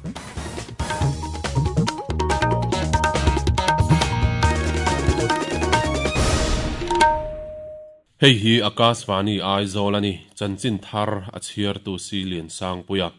Hei hi Akashvani Aizawl a ni, chanchin thar a chhiartu si Liansangpuia.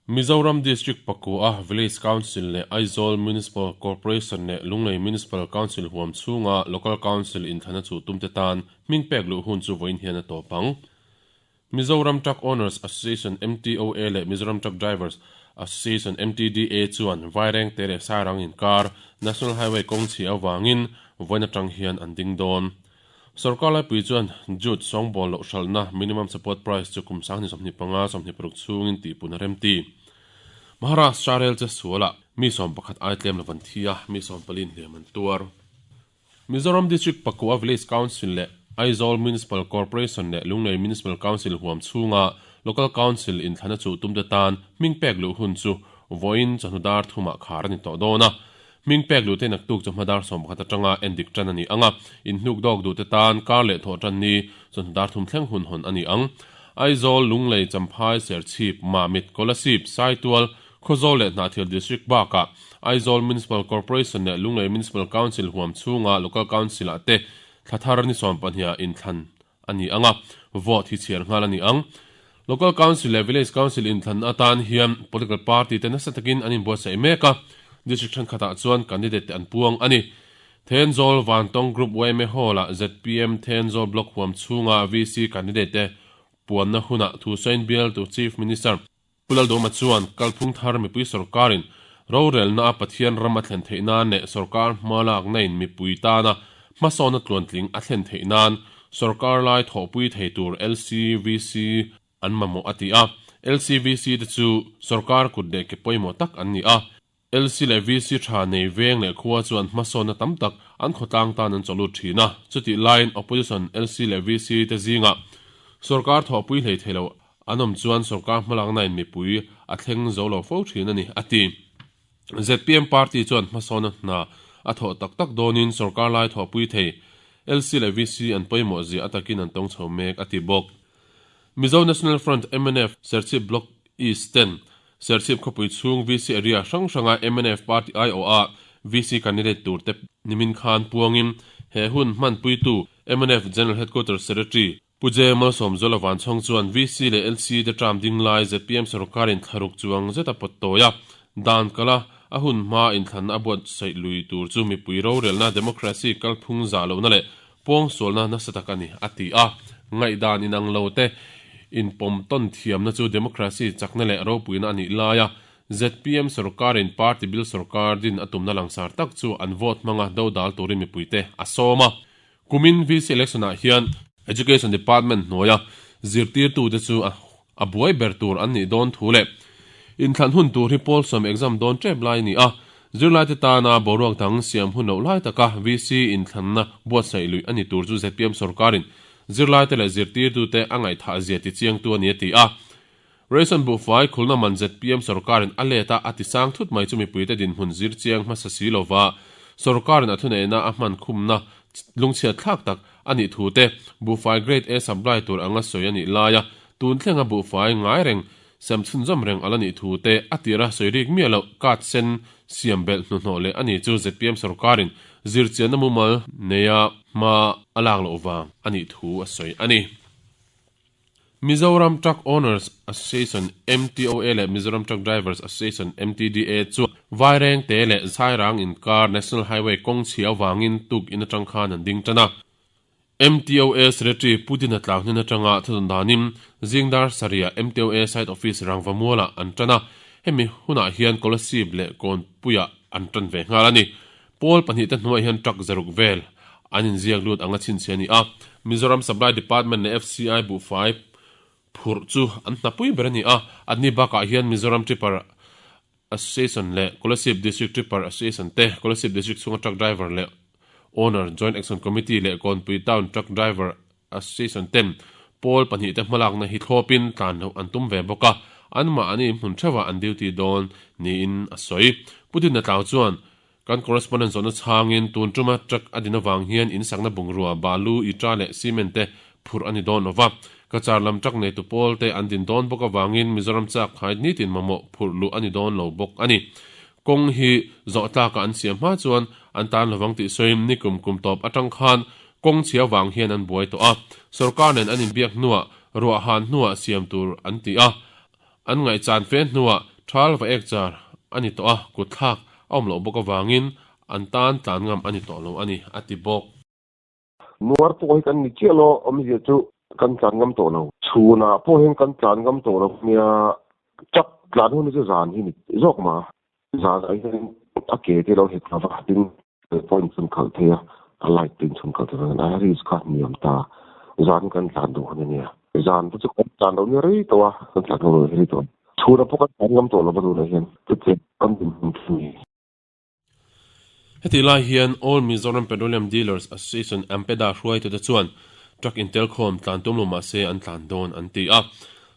Mizoram District pakua Village Council leh Aizawl Municipal Corporation leh Lunglei Municipal Council huam chhunga Local Council inthlana chu tumte tan hming pek luh hun chu vawiin hian a tawp ang. Mizoram Truck Owners Association, MTOA, leh Mizoram Truck Drivers Association, MTDA, chuan Vairengte leh Sairang inkar National Highway kawng chhi avangin vawiin atang hian an ding dawn. Sorkar laipui chuan Jute sawngbawl loh hralhna minimum support price chu kum 2025, 26 chhungin tihpun a remti. Maharashtra rel che sualah mi 11 ai tlem lo an thi a, mi 14 hliam an tuar. Mizoram District Pakua Village Council leh Aizawl Municipal Corporation leh Lunglei Municipal Council huam chhunga Local Council inthlana chuh tumte tan hming pek luh hun chu vawiin chawhnu dar thumah khar a ni tawh dawn a. Hming pek luhte naktuk chawhma dar 11 atanga endik tan a ni ang a, inhnuk dawk duhte tan kar leh thawh tan ni chawhnu dar thum thleng hun hawn a ni ang. Aizawl, Lunglei, Champhai, Serchhip, Mamit, Kolasib, Saitual, Khawzawl leh Hnahthial District bakah Aizawl Municipal Corporation leh Lunglei Municipal Council huam chhunga Local Council-ah te thla thar ni 12 ah inthlan a ni ang a, vote hi chhiar nghal a ni ang. Local Council leh Village Council inthlan atan hian political party te nasa takin an inbuatsaih mek a, district thenkhatah chuan candidate te an puang a ni. Thenzawl Vantawng Group yma Hall-ah zpm Thenzawl Block huam chhunga VC candidate te puanna hunah Thusain bialtu Chief Minister Pu Laldawma chuan kalphung thar mipui sorkarin rorelna a Pathian ram a thlen theih nan leh sorkar hma lakna in mipui tana hmasawnna tluantling a thlen theih nan sorkar lai thawhpui thei tur LCVC an mamawh a ti a. LCVC te chu sorkar kut leh ke pawimawh tak an ni a. LC leh VC tha nei veng leh khua chuan hmasawnna tam tak an khawtlang tan an chawlut thin a, chutih laiin opposition LC leh VC te zingah sorkar thawhpui hlei thei lo an awm chuan sorkar hmalaknain mipui a thleng zo lo fo thin a ni, a ti. Zpm party chuan hmasawnna hna a thawh tak tak dawnin sorkar lai thawhpui thei LC leh VC an pawimawh zia a takin an tawng chho mek, a ti bawk. Mizo National Front, mnf, Serchhip Block East ten Serchhip khawpui chhung VC area hrang hranga mnf party aiawha VC candidate turte nimin khan puangin he hun hmanpuitu mnf General Headquarters Secretary Pu J Malsawmzuala Vanchhawng chuan VC leh LC te term ding lai zpm sorkarin thlaruk chuang zeta pawt tawi a, dan kala a hun hma inthlanna a buatsaih lui tur chu mipui rorelna democracy kalphung zah lohna leh Pawngsualna nasa tak a ni, a ti a. Ngaihdan inang lo te inpawm tawn thiamna chu democracy chakna leh ropuina a nih laia zpm sorkarin party bil sorkar din a tumna langsar tak chu an vote hmanga dodal turin mipuite a sawm a. Kumin VC election-ah hian Education Department hnuaia zirtirtute chu a buai ber tur an nih dawn thu leh inthlan hun tur hi pawl sawm exam dawn tep lai a ni a, zirlaite tana boruak dang siam hun loh lai taka VC inthlanna buatsaih luih a ni tur chu zpm sorkarin zirlaite leh zirtirtute a ngaihthah zia tichiangtu a ni a ti a. Ration buhfai khulna man zpm sorkarin a let a, a tisang thut mai chu mipuite dinhmun zir chiang hmasa si lova sorkarin a thuneihna a hman khumna lungchhiat thlak tak a nih thu te, buhfai grade A supply tur anga sawi a nih laia tun thlenga buhfai ngai reng sem chhunzawm reng ala nih thu te a tira sawi rik miah loh card sen siam belh hnuhnawh leh a ni chu zpm sorkarin zirchianna mumal neia hma a lak loh vang a nih thu a sawi a ni. Mizoram Truck Owners Association, MTOA, leh Mizoram Truck Drivers Association, MTDA, chuan Vairengte leh Sairang inkar National Highway kawng chhia avangin tuk in atang khan an ding tan a. MTOA Secretary Pu Dina Tlau hnen atanga thudun danin Zingdar Sarihah MTOA Site Office Rangva Mualah an tan a, hemi hunah hian Kolasib leh Kawnpuiah an tan ve nghal a ni. Pawl pahnihte hnuaiah hian truck zaruk vel an inziak lut anga chhinchhiah a ni a. Mizoram Supply Department leh FCI buhfai phurh chu an hnapui ber a ni a. Anni bakah hian Mizoram Tipper Association leh Kolasib District Tipper Association te, Kolasib District chhunga truck driver leh owner Joint Action Committee leh Kawnpui Town Truck Driver Association ten pawl pahnihte hmalakna hi thlawpin tlan loh an tum ve bawk a, anmahni hmun theuhah an duty dawn niin a sawi. Pu Dinna Tlau chuan Kan correspondent zawhna chhangin tun tuma truck a din avang hian in sakna bungrua, balu, ita leh cement te phurh a ni dawn lo va. Cachar lam truck neitu pawl te an din dawn bawk avangin Mizoram chak khai nitin mamawh phurh luh a ni dawn lo bawk a ni. Kawng hi zawh tlaka an siam hma chuan an tan lovang tih sawiin nikum kum tawp atang khan kawng chhia vang hian an buai tawh a. Sorkar nen an inbiak hnuah ruah han hnuah siam tur an ti a. An ngaihchan fe hnuah thal va ek char a ni tawh a, kutthlak a awm loh bawk avangin an tan tlan ngam a ni tawh lo a ni, a ti bawk. Nuar pawh hi kan ni chiah lo, awmzia chu kan tlan ngam tawh lo. Chhunah pawh hian kan tlan ngam tawh lo nia, chak tlan hun hi chu zan hi ni zawk mah. Zan ah hian a ke te lo het lova tin pawh in chhun khalh thei a, a light te in chhun khalh thei a, a risk kha hniam ta. Zan kan tlan duh hun a nia. Zan te chu kan tlan lo nia rei tawh a, kan tlan lo rei tawh a. Chhunah pawh kan tlan ngam tawh lo va tunah hian chutiang kan dinhmun chu a ni. Hetih lai hian All Mizoram Petroleum Dealers Association, AMPEDA, hruaitute chuan truck intelkhawm tlan tum lo mah se an tlan dawn an ti a.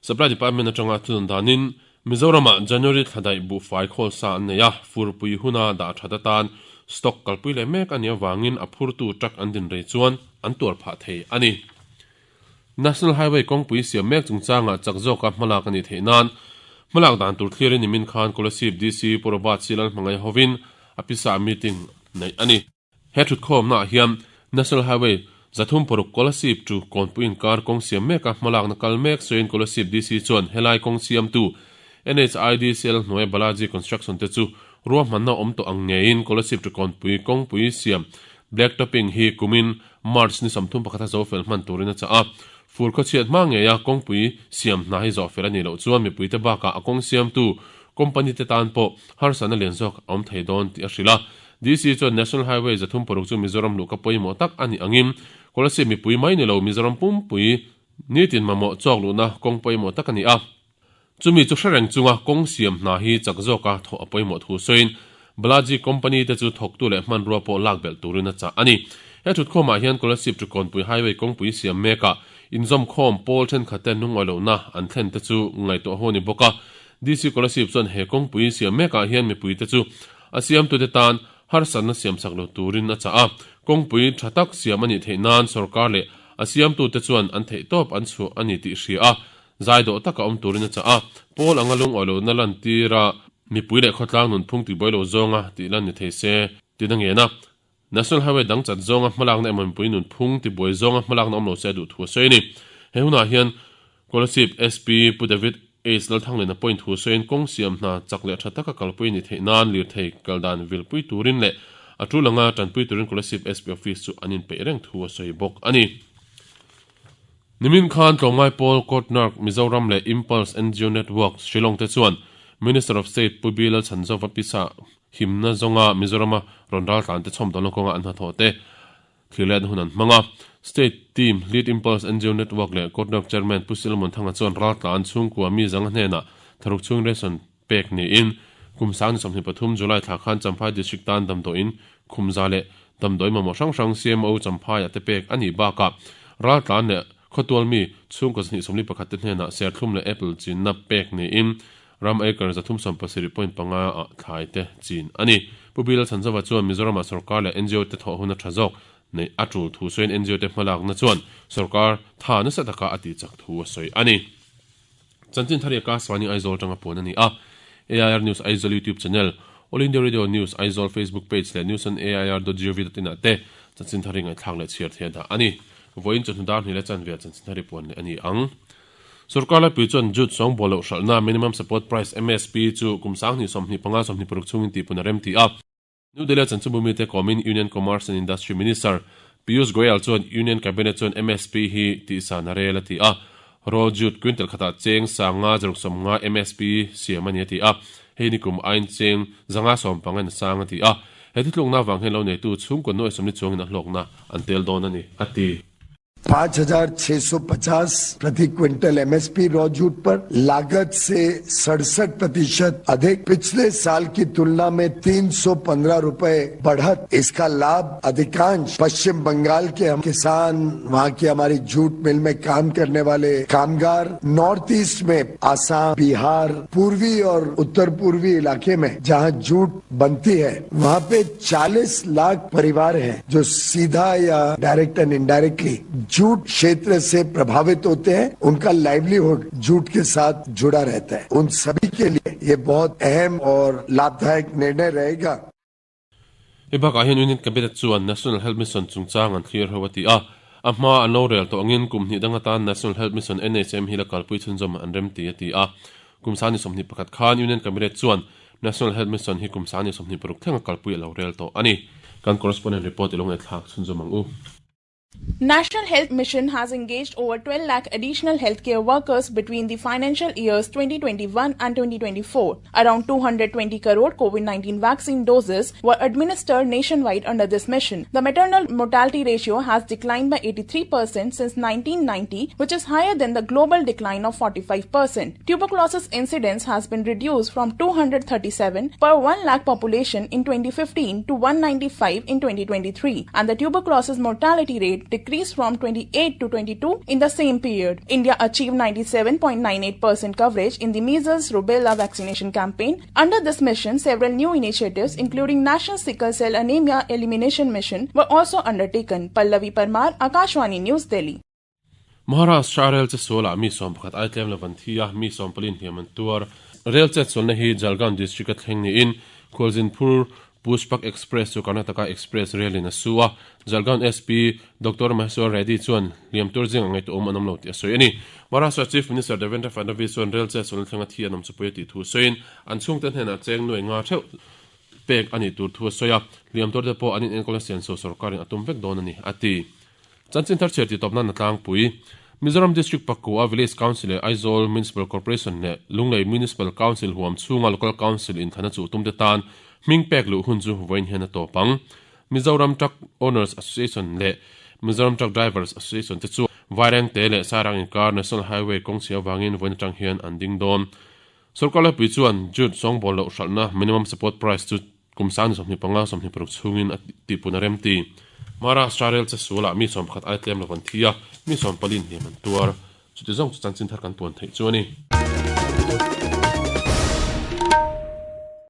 Supply Department atanga thunun danin Mizoramah January thla daih buhfai khawl sa an nei a, furpui huna dah that atan stock kalpui leh mek a nih avangin a phurtu truck an din rei chuan an tuar phah thei a ni. National Highway kawngpui siam mek chungchangah chak zawka hmalak a nih theih nan hmalak dan tur thlirin nimin khan Kolasib DC Pu Robert C Lalhmangaih hovin a pisa meeting neih a ni. He thutkhawmnaah hian National Highway 306 Kolasib to Kawnpui inkar kawng siam meka hmalakna kal mek sawiin Kolasib DC chuan helai kawng siamtu NHIDCL hnuaia Balaji Construction te chu ruahmanna awm tawh ang ngeiin Kolasib to Kawnpui kawngpui siam Black Topping hi kumin March ni 31 a zo fel hman turin a chah a. Fur khawchhiat hma ngeia kawngpui siam hna hi zawh fel a nih loh chuan mipuite bakah a kawng siamtu company te tan pawh harsatna lian zawk a awm thei dawn tih a hrilh a. DC chuan National Highway 36 chu Mizoram luhka pawimawh tak a nih angin Kolasib mipui mai ni lo Mizoram pumpui nitin mamawh chawk luhna kawng pawimawh tak a ni a. Chumi chu hre reng chunga kawng siam hna hi chak zawka thawh a pawimawh thu sawiin Balaji company te chu thawktu leh hmanrua pawh lak belh turin a chah a ni. He thutkhawmah hian Kolasib Ṭukawnpui Highway kawngpui siam mekah inzawmkhawm pawl thenkhat te lungawi lohna an thlen te chu ngaihtuah ho a ni bawk a. DC Kolasib chuan he kawngpui siam mekah hian mipui te chu a siamtute tan harsatna siamsak lo turin a chah a. Kawngpui tha tak siam a nih theih nan sorkar leh a siamtute chuan an theihtawp an chhuah a ni tih hria a. Zai dawh taka awm turin a chah a, Paul anga lungawi lohna lantira mipui leh khawtlang nunphung tihbuai lo zawnga tih lan ni thei se tiin a ngen a. National Highway dang chat zawnga hmalakna emaw mipui nunphung tihbuai zawnga hmalakna awm lo se a duh thu a sawi a ni. He hunah hian Kolasib SP Pu David Ace Lalthanglena pawhin thu sawiin kawng siam hna chak leh tha taka kalpui a nih theih nan lirthei kal dan vilpui turin leh a tul anga tanpui turin Kolasib SP Office chu an inpeih reng thu a sawi bawk a ni. Nimin khan tlawmngai pawl Kotnark Mizoram leh Impulse NGO Network Shillong te chuan Minister of State Pu Bilal Chhanzova pisa himna zawnga Mizorama rawn raltlan te chhawmdawlna kawnga an hnathawh te thlir letna hun an hmang a. State Team Lead Impulse NGO Network leh Kotnark Chairman Pu Silmon Thanga chuan raltlan chhungkua mi zanga hnenah tharuk chhung ration pek niin kum sang ni 23 July thla khan Champhai District tan damdawiin khumza leh damdawi mamawh hrang hrang CMO Champhaiah te pek a nih bakah raltlan leh khawtual mi chhungkaw 21 te hnenah serthlum leh apple chinna pek niin ram acre 370.5 ah thlai te chin a ni. Pu Bilal Chhanzova chuan Mizoramah sorkar leh NGO te thawh hun a tha zawk neih a tul thu sawiin NGO te hmalakna chuan sorkar tha nasa taka a tihchak thu a sawi a ni. Chanchin thar hi Akashvani Aizawl atanga puan a ni a. AIR News Aizawl YouTube channel, All India Radio News Aizawl Facebook page leh news on air dot gov dot in ah te chanchin thar hi ngaihthlak leh chhiar theih a dah a ni. Vawiin chawhnu dar hnih leh chanve ah chanchin thar hi puan leh a ni ang. Sorkar laipui chuan Jute sawngbawl loh hralhna Minimum Support Price, MSP, chu kum 20 25 26 chhungin tihpun a rem ti a. New Delhi-a chanchinbu mite kawmin Union Commerce and Industry Minister Piyush Goyal chuan Union Cabinet chuan MSP hi tihsan a rel a ti a. Raw jute quintal khatah cheng 500 60 MSP siam a ni a ti a. Hei ni kum aiin cheng 570 in a sang a ti a. He thuthlukna avang hian lo neitu chhungkaw nuai sawmli chuangin a hlawkna an tel dawn a ni a ti. 5,650 प्रति quintal MSP raw jute पर लागत से 67% अधिक, पिछले साल की तुलना में 315 रुपए बढ़त। इसका लाभ अधिकांश पश्चिम बंगाल के हम किसान, वहां की हमारी जूट मिल में काम करने वाले कामगार, नॉर्थ ईस्ट में आसाम, बिहार, पूर्वी और उत्तर पूर्वी इलाके में जहां जूट बनती है वहां पे 40 लाख परिवार हैं जो सीधा या direct and indirectly jute Jute क्षेत्र से प्रभावित होते हैं, उनका लाइवलीहुड जूट के साथ जुड़ा रहता है, उन सभी के लिए ये बहुत अहम और लाभदायक निर्णय रहेगा। Hei bakah hian Union Cabinet chuan National Health Mission chungchang an thlir ho a ti a, a hma an lo rel tawh angin kum hnih dang atan National Health Mission, NHM, hi la kalpui chhunzawm an rem ti a ti a. Kum sani 21 khan Union Cabinet chuan National Health Mission hi kum 26 thlenga kalpui a lo rel tawh a ni. Kan correspondent report i lo ngaihthlak chhunzawm ang u. National Health Mission has engaged over 12 lakh additional healthcare workers between the financial years 2021 and 2024. Around 220 crore COVID-19 vaccine doses were administered nationwide under this mission. The maternal mortality ratio has declined by 83% since 1990, which is higher than the global decline of 45%. Tuberculosis incidence has been reduced from 237 per 1 lakh population in 2015 to 195 in 2023, and the tuberculosis mortality rate decreased from 28 to 22 in the same period. India achieved 97.98% coverage in the measles rubella vaccination campaign. Under this mission, several new initiatives, including National Sickle Cell Anemia Elimination Mission, were also undertaken. Pallavi Parmar, Akashvani News, Delhi. Maharashtra rel che sualah mi 11 ai tlem lo an thi a, mi 14 hliam an tuar. Rel chet sualna hi Jalgaon district a thleng niin Khualzinphur Pushpak Express chu Karnataka Express rel in a su a, Jalgaon SP Doctor Maheshwar Reddy chuan hliam tur zing a ngaihtuahawm an awm lo tih a sawi a ni. Maharashtra Chief Minister Devendra Fadnavis chuan rel chet sualna thleng a thi an awm chu pawi a tih thu sawiin an chhungte hnenah cheng nuai nga theuh pek a nih tur thu a sawi a, hliam tur te pawh an inenkawl a sianso sorkarin a tum vek dawn a ni, a ti. Chanchin thar chhiar tih tawp nan a tlangpui. Mizoram District Pakua Village Council leh Aizawl Municipal Corporation leh Lunglei Municipal Council huam chhunga Local Council inthlanna chuh tumte tan hming pek luh hun chu vawiin hian a tawp ang. Mizoram Truck Owners Association leh Mizoram Truck Drivers Association te chu Vairengte leh Sairang inkar National Highway kawng chhia avangin vawiin atang hian an ding dawn. Sorkar laipui chuan Jute sawngbawl loh hralhna minimum support price chu Kum 25 26 chhungin a tihpun a remti. Maharashtra rel che sualah mi 11 ai tlem lo an thi a, mi 14 hliam an tuar. Chuti zawng chu chanchin thar kan puan theih chu a ni.